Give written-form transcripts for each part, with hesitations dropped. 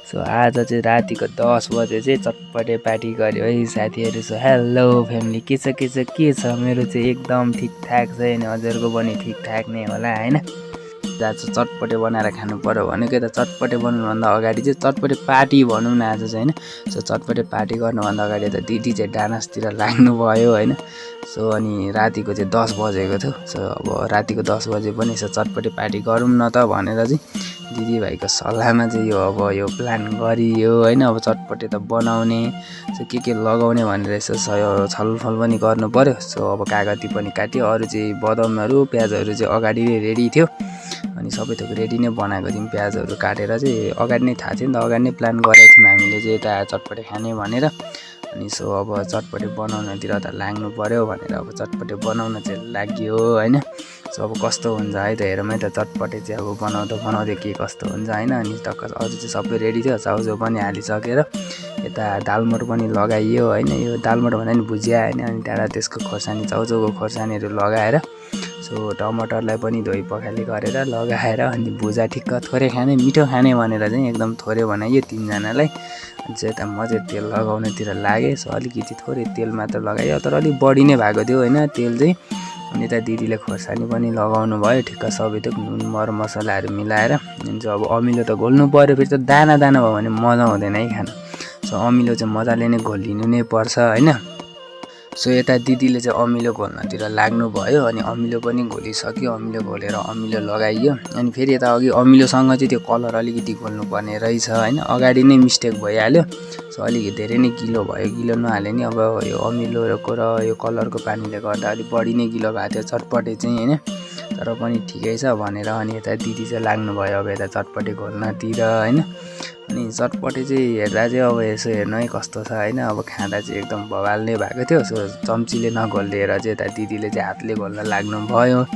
So आज चाहिँ रातिको 10 बजे चाहिँ चटपटे पार्टी गऱ्यो है साथीहरू। सो हेलो फ्यामिली, के छ मेरो चाहिँ एकदम ठिकठाक छ होइन, हजुरको पनि ठिकठाक नै होला होइन। आज चटपटे बनाएर खानु पर्यो भनेको त चटपटे बनाउनुभन्दा अगाडि चाहिँ चटपटे पार्टी भनौँ न आज चाहिँ होइन। सो चटपटे पार्टी गर्नुभन्दा अगाडि त दिदी चाहिँ डान्सतिर लाग्नु भयो होइन। सो अनि रातिको चाहिँ 10 बजेको थियो। सो अब रातिको 10 बजे पनि यसो चटपटे पार्टी गरौँ न त भनेर चाहिँ दिदीभाइको सल्लाहमा चाहिँ यो प्लान गरियो होइन। अब चटपटे त बनाउने, सो के लगाउने भनेर यसो छलफल पनि गर्नु पर्यो। सो अब कागती पनि काट्यो, अरू चाहिँ बदामहरू प्याजहरू चाहिँ अगाडि नै रेडी थियो। अनि सबै थोक रेडी नै बनाएको थियौँ, प्याजहरू काटेर चाहिँ अगाडि नै थाहा थियो नि त, अगाडि नै प्लान गरेको थियौँ हामीले चाहिँ यता चटपटे खाने भनेर। अनि सो अब चटपटे बनाउनतिर त लाग्नु पर्यो भनेर अब चटपटे बनाउन चाहिँ लाग्यो होइन। सो अब कस्तो हुन्छ है त हेरौँ है त, चटपटे चाहिँ अब बनाउँदै के कस्तो हुन्छ होइन। अनि टक्क अरू चाहिँ सबै रेडी थियो, चाउचाउ पनि हालिसकेर यता दालमोट पनि लगाइयो होइन। यो दालमोट भन्दा नि भुजिया होइन। अनि त्यहाँबाट त्यसको खोर्सानी, चाउचाउको खोर्सानीहरू लगाएर सो टमाटरलाई पनि धोइ पखाली गरेर लगाएर अनि भुजा ठिक्क थोरै खाने मिठो खाने भनेर चाहिँ एकदम थोरै बनाइयो 3 जनालाई। अनि चाहिँ यता म चाहिँ तेल लगाउनेतिर लागेँ। सो अलिकति थोरै तेल मात्र लगायो, तर अलिक बढी नै भएको थियो होइन तेल चाहिँ। अनि यता दिदीले खोर्सानी पनि लगाउनु भयो ठिक्क सबै थोक, नुन मरमसलाहरू मिलाएर। अनि चाहिँ अब अमिलो त घोल्नु पऱ्यो, फेरि त दाना भयो भने मजा हुँदैन है खान। सो अमिलो चाहिँ मजाले नै घोलिनु नै पर्छ होइन। सो यता दिदीले चाहिँ अमिलो घोल्नतिर लाग्नु भयो। अनि अमिलो पनि घोलिसक्यो, अमिलो घोलेर अमिलो लगाइयो। अनि फेरि यता अघि अमिलोसँग चाहिँ त्यो कलर अलिकति घोल्नुपर्ने रहेछ होइन, अगाडि नै मिस्टेक भइहाल्यो। सो अलिक धेरै नै गिलो भयो, गिलो नहाले नि अब यो अमिलोको र यो कलरको पानीले गर्दा अलिक बढी नै गिलो भएको थियो चटपटे चाहिँ होइन। तर पनि ठिकै छ भनेर अनि यता दिदी चाहिँ लाग्नुभयो अब यता चटपटे घोल्नतिर होइन। अनि चटपटे चाहिँ हेर्दा चाहिँ अब यसो हेर्नु है कस्तो छ होइन। अब खाँदा चाहिँ एकदम बवाल नै भएको थियो। सो चम्चीले नघोलिदिएर चाहिँ यता दिदीले चाहिँ हातले घोल्न लाग्नु भयो।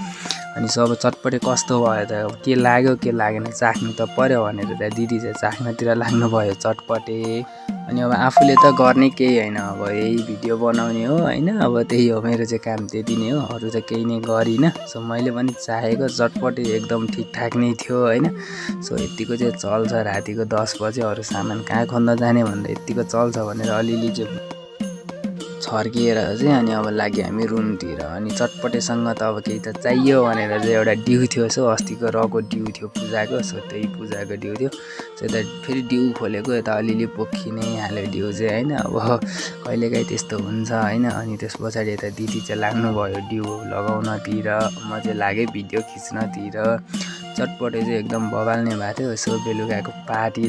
अनि सो अब चटपटे कस्तो भयो त, अब के लाग्यो के लागेन चाख्नु त पर्यो भनेर त्यहाँ दिदी चाहिँ चाख्नतिर लाग्नु भयो चटपटे। अनि अब आफूले त गर्ने केही होइन, अब यही भिडियो बनाउने हो होइन। अब त्यही हो मेरो चाहिँ काम, त्यति नै हो, अरू त केही नै गरिनँ। सो मैले पनि चाहेको चटपटे एकदम ठिकठाक नै थियो होइन। सो यतिको चाहिँ चल्छ रातिको 10 बजे, अरू सामान कहाँ खोज्न जाने भन्दा यतिको चल्छ भनेर अलिअलि चाहिँ छर्किएर चाहिँ अनि अब लाग्यो हामी रुमतिर। अनि चटपटेसँग त अब केही त चाहियो भनेर चाहिँ एउटा डिउ थियो, सो अस्तिको रको डिउ थियो पूजाको। सो त्यही पूजाको डिउ थियो। सो यता फेरि डिउ खोलेको, यता अलिअलि पोखी नै हाल्यो डिउ चाहिँ होइन। अब कहिलेकाहीँ त्यस्तो हुन्छ होइन। अनि त्यस पछाडि यता दिदी चाहिँ लाग्नुभयो डिउ लगाउनतिर, म चाहिँ लागेँ भिडियो खिच्नतिर। चटपटे चाहिँ एकदम बवाल नै भएको थियो। यसो बेलुकाको पार्टी